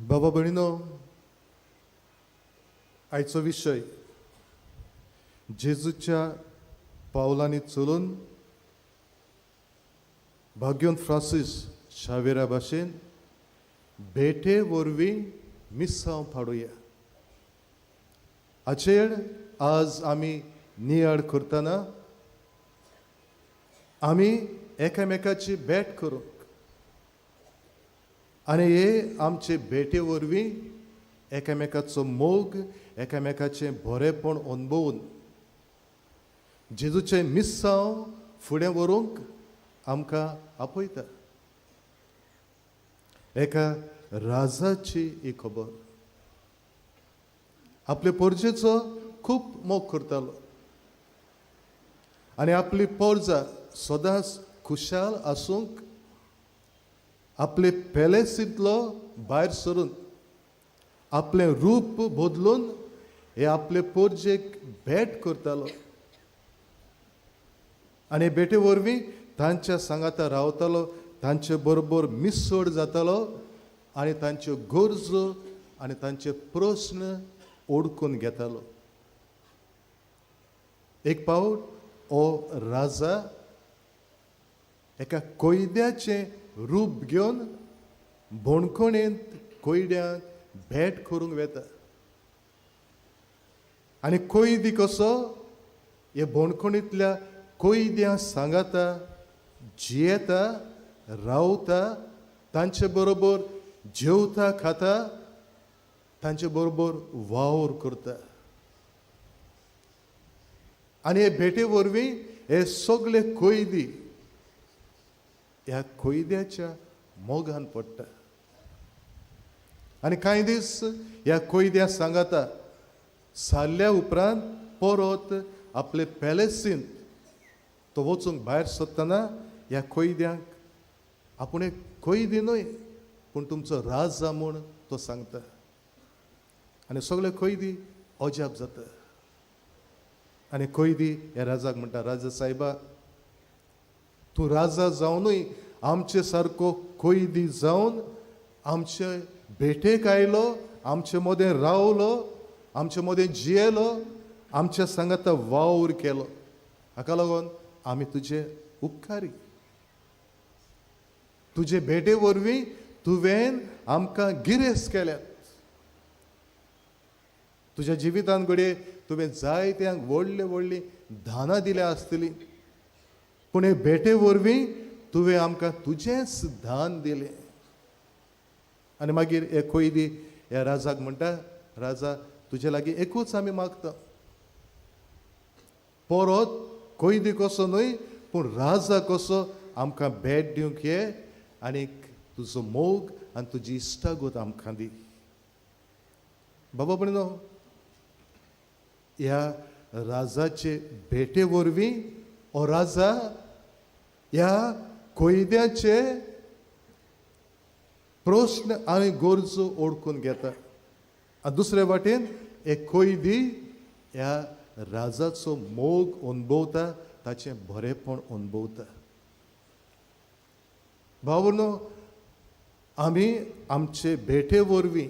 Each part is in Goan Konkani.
बाबा भयणीनो, आयचो विशय जेजूच्या पावलांनी चलून भाग्योन फ्रांसीस शावेरा भाशेन भेटे वरवीं मिसांव पाडुया. हाचेर आज आमी नियाळ करतना आमी एकामेकाची भेट करूंक आनी हे आमचे भेटे वरवीं एकामेकाचो मोग, एकामेकाचें बरेंपण अणभवून जेजूचें मिसांव फुडें व्हरूंक आमकां आपयता. एका राजाची ही खबर. आपले पोरजेचो खूब मोग करतालो आनी आपली पोरजा सदांच खुशाल आसूंक आपले पॅलेसींतलो भायर सरून आपलें रूप बदलून हे आपले पोरजेक भेट करतालो आनी भेटे वरवीं तांच्या सांगाता रावतालो, तांचे बरोबर मिसळ जातालो आनी तांच्यो गरजो आनी तांचे प्रस्न ओडकून घेतालो. एक पावट हो राजा एका कोयद्याचें रूप घेवन बोणकोणेंत कोयड्यांक भेट करूंक वेता आनी कोयदी कसो हे बोणकोणींतल्या कोयद्यां सांगाता जियेता, रावता, तांचे बरोबर जेवता, खाता, तांचे बरोबर वावर करता आनी हे भेटे वरवीं हे सगळे कोयदी ह्या कोयद्याच्या मोगान पडटा आनी कांय दीस ह्या कोयद्या सांगाता सारल्या उपरांत परत आपले पॅलेसींत तो वचूंक भायर सरतना ह्या कोयद्यांक आपूण एक कोयदी न्हय पूण तुमचो राजा म्हूण तो सांगता आनी सगळे कोयदी अजाप जाता आनी कोयदी ह्या राजाक म्हणटा, राजा सायबा, तूं राजा जावनूय आमचे सारको कोयदी जावन आमचे भेटेक आयलो, आमचे मदें रावलो, आमचे मदें जियेलो, आमच्या सांगाता वावर केलो, हाका लागून आमी तुजे उपकारी. तुजे भेटे वरवीं तुवें आमकां गिरेस्त केल्यात. तुज्या जिवितान घडये तुवें जायत्यांक व्हडली व्हडली दानां दिल्या आसतली, पूण हे भेटे वरवीं तुवें आमकां तुजेंच दान दिलें. आनी मागीर हे कोयदी ह्या राजाक म्हणटा, राजा, तुजे लागीं एकूच आमी मागता, परत कोयदी कसो न्हय पूण राजा कसो आमकां भेट दिवंक ये आनी तुजो मोग आनी तुजी इश्टागत आमकां दी. बाबा भयणीनो, ह्या राजाचे भेटे वरवीं हो राजा ह्या कोयद्याचे प्रस्न आनी गरजो ओळखून घेता आनी दुसरे वाटेन एक कोयदी ह्या राजाचो मोग अणभवता, ताचें बरेंपण अणभवता. भावनो, आमी आमचे भेटे वरवीं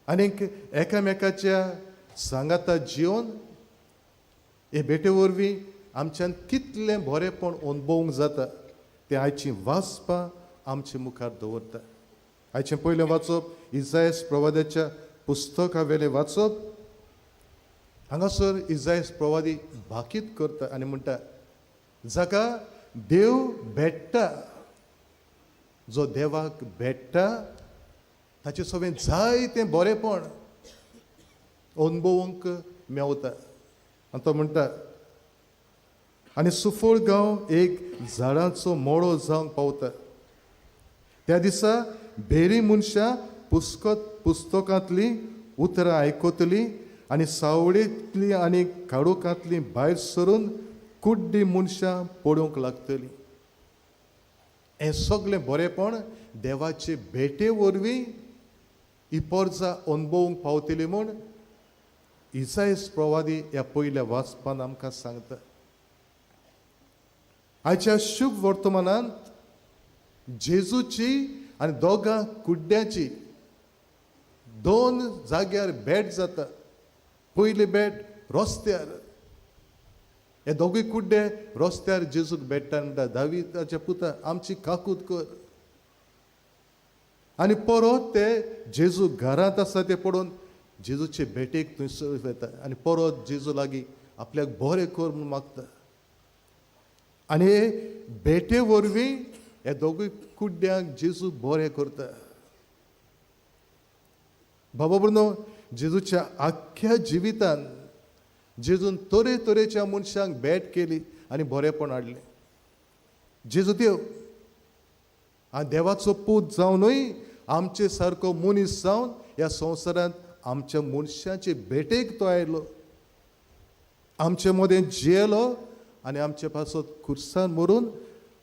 आनीक एकामेकाच्या सांगाता जिवन हे भेटे वरवीं आमच्यान कितलें बरेंपण अणभवूंक जाता तें आयची वाचपां आमचे मुखार दवरता. आयचें पयलें वाचप इजायस प्रवाद्याच्या पुस्तका वेलें वाचप. हांगासर इजायस प्रवादी भाकीत करता आनी म्हणटा, जाका देव भेट्टा, जो देवाक भेट्टा ताचे सगळें जायतें बरेंपण अणभवूंक मेवता. आनी तो म्हणटा, आनी सुफळ गांव एक झाडाचो मोडो जावंक पावता. त्या दिसा भेरी मनशां पुस्तकांतलीं उतरां आयकतलीं आनी सावळेंतलीं आनी काळोखांतलीं भायर सरून कुड्डी मनशां पळोवंक लागतलीं. हें सगळें बरेंपण देवाचे भेटे वरवीं ही पोरजा अणभवूंक पावतली म्हूण इसायस प्रवादी ह्या पयल्या वाचपान आमकां सांगता. आयच्या शुभ वर्तमानांत जेजूची आनी दोगां कुड्ड्यांची दोन जाग्यार भेट जाता. पयली भेट रस्त्यार, हे दोगूय कुड्डे रस्त्यार जेजूक भेट्टा, म्हणटा दाविदाच्या पुता आमची काकूत कर. आनी परत ते जेजू घरांत आसा ते पळोवन जेजूचे भेटेक थंयसर वता आनी परत जेजू लागीं आपल्याक बरें कर म्हूण मागता. आनी हे भेटे वरवीं हे दोगूय कुड्ड्यांक जेजू बरें करता. बाबा भयणो, जेजूच्या आख्ख्या जिवितान जेजून तरेतरेच्या मनशांक भेट केली आनी बरेंपण हाडलें. जेजू देव आनी देवाचो पूत जावनूय आमचे सारको मनीस जावन ह्या संवसारांत आमच्या मनशाचे भेटेक तो आयलो, आमचे मदें जियेलो आनी आमचे पासत खुर्सान मरून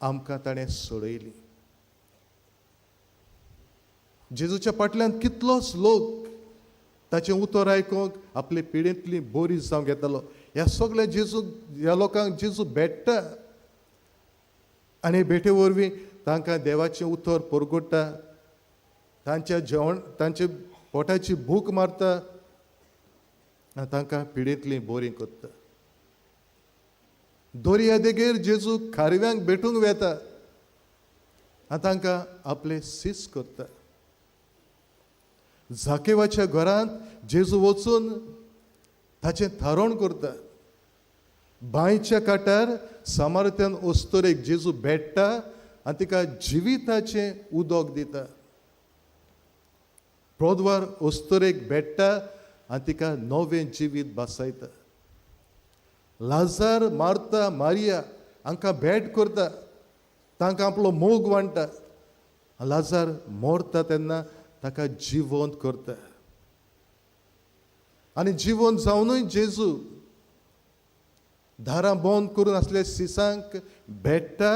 आमकां ताणें सोडयली. जेजूच्या फाटल्यान कितलोच लोक ताचें उतर आयकूंक आपले पिडेंतली बरी जावंक येतालो. ह्या सगळ्या जेजू ह्या लोकांक जेजू भेट्टा आनी भेटे वरवीं तांकां देवाचें उतर परगट्टा, तांच्या जेवण तांचे पोटाची भूक मारता आनी तांकां पिडेंतली बरी करता. दर्या देगेर जेजू खारव्यांक भेटूंक वेता आनी तांकां आपले सीस करता. जाकेवाच्या घरांत जेजू वचून ताचें थारोवण करता. बांयच्या काठार सामर्थ्यान अस्तुरेक जेजू भेट्टा आनी तिका जिविताचें उदक दिता. प्रोदवार अस्तुरेक भेट्टा आनी तिका नवें जिवीत भासायता. लाजार, मार्ता, मारिया हांकां भेट करता, तांकां आपलो मोग वांट्टा. लाजार मरता तेन्ना ताका जिवंत करता आनी जिवंत जावनूय जेजू दारां बंद करून आसले सिसांक भेट्टा,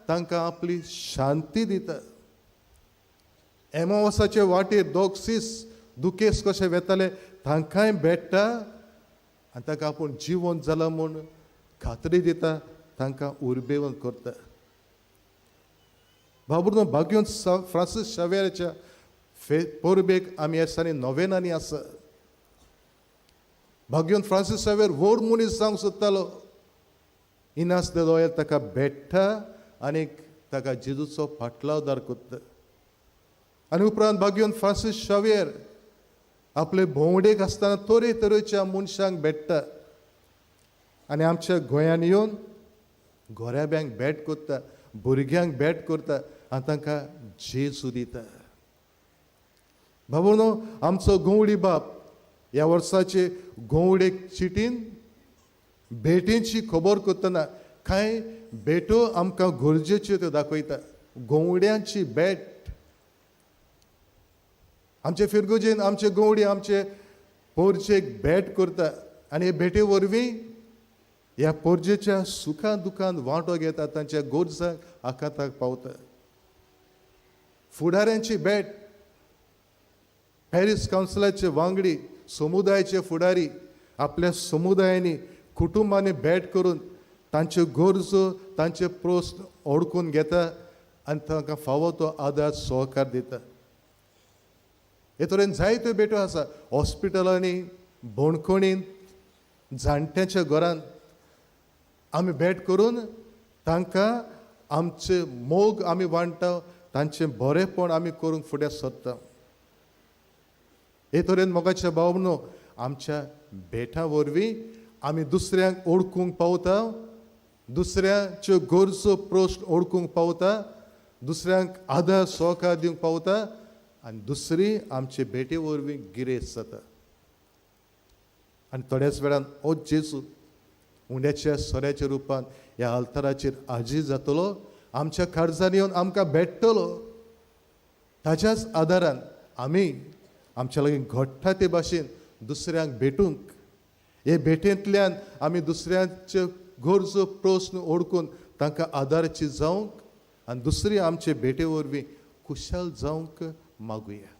तांकां आपली शांती दिता. एमावसाचे वाटेर दोग सीस दुखेस कशे वेताले तांकांय भेट्टा आनी तांकां आपूण जिवंत जाला म्हूण खात्री दिता, तांकां उर्बेवंत करता. बाबुरनो, भाग्योन फ्रांसीस शावेराच्या परबेक आमी ह्या दिसांनी नोवेनांनी आसा. भाग्योन फ्रांसीस शावेर व्हड मनीस जावंक सोदतालो. इनास दे लोयल ताका भेट्टा आनी ताका जेजूचो फाटलावदार करता. आनी उपरांत भाग्योन फ्रांसीस शावेर आपले भोंवडेक आसतना तरेतरेच्या मनशांक भेट्टा आनी आमच्या गोंयांत येवन गोऱ्याब्यांक भेट करता, भुरग्यांक भेट करता आनी तांकां जेजू दिता. बाबा न्हू, आमचो गवळी बाप ह्या वर्साचे गवळेक चिटीन भेटींची खबर करतना कांय भेटो आमकां गरजेच्यो त्यो दाखयता. गवड्यांची भेट आमचे फिरगुजेन आमचे गवडी आमचे पोरचेक भेट करता आनी हे भेटे वरवीं ह्या पोरजेच्या सुखान दुखान वांटो घेता, तांच्या गरजांक आखाताक पावता. फुडाऱ्यांची भेट, पॅरीस कावन्सिलाचे वांगडी, समुदायाचे फुडारी आपल्या समुदायांनी कुटुंबांनी भेट करून तांच्यो गरजो तांचे प्रस्न ओडकून घेता आनी तांकां फावो तो आदार सहकार दिता. हे तरेन जायत्यो भेटो आसा. हॉस्पिटलांनी, बणखणींत, जाणट्यांच्या घरांत आमी भेट करून तांकां आमचे मोग आमी वांट्टा, तांचें बरेंपण आमी करूंक फुडें सरता. हे तरेन मोगाच्या भाव, आमच्या भेटां वरवीं आमी दुसऱ्यांक ओळखूंक पावता, दुसऱ्यांच्यो गरजो प्रस्न ओळखूंक पावता, दुसऱ्यांक आदार सहकार दिवंक पावता आनी दुसरी आमचे भेटे वरवीं गिरेस्त जाता. आनी थोड्याच वेळान ओ जेजू उंड्याच्या सोऱ्याच्या रुपान ह्या अल्ताराचेर आजी जातलो, आमच्या काळजान येवन आमकां भेट्टलो. ताच्याच आदारान आमी आमच्या लागीं घडटा ते भाशेन दुसऱ्यांक भेटूंक, हे भेटेंतल्यान आमी दुसऱ्यांचे गरजो प्रस्न ओळखून तांकां आदाराची जावंक आनी दुसरी आमचे भेटे वरवीं खुशाल जावंक मागुया.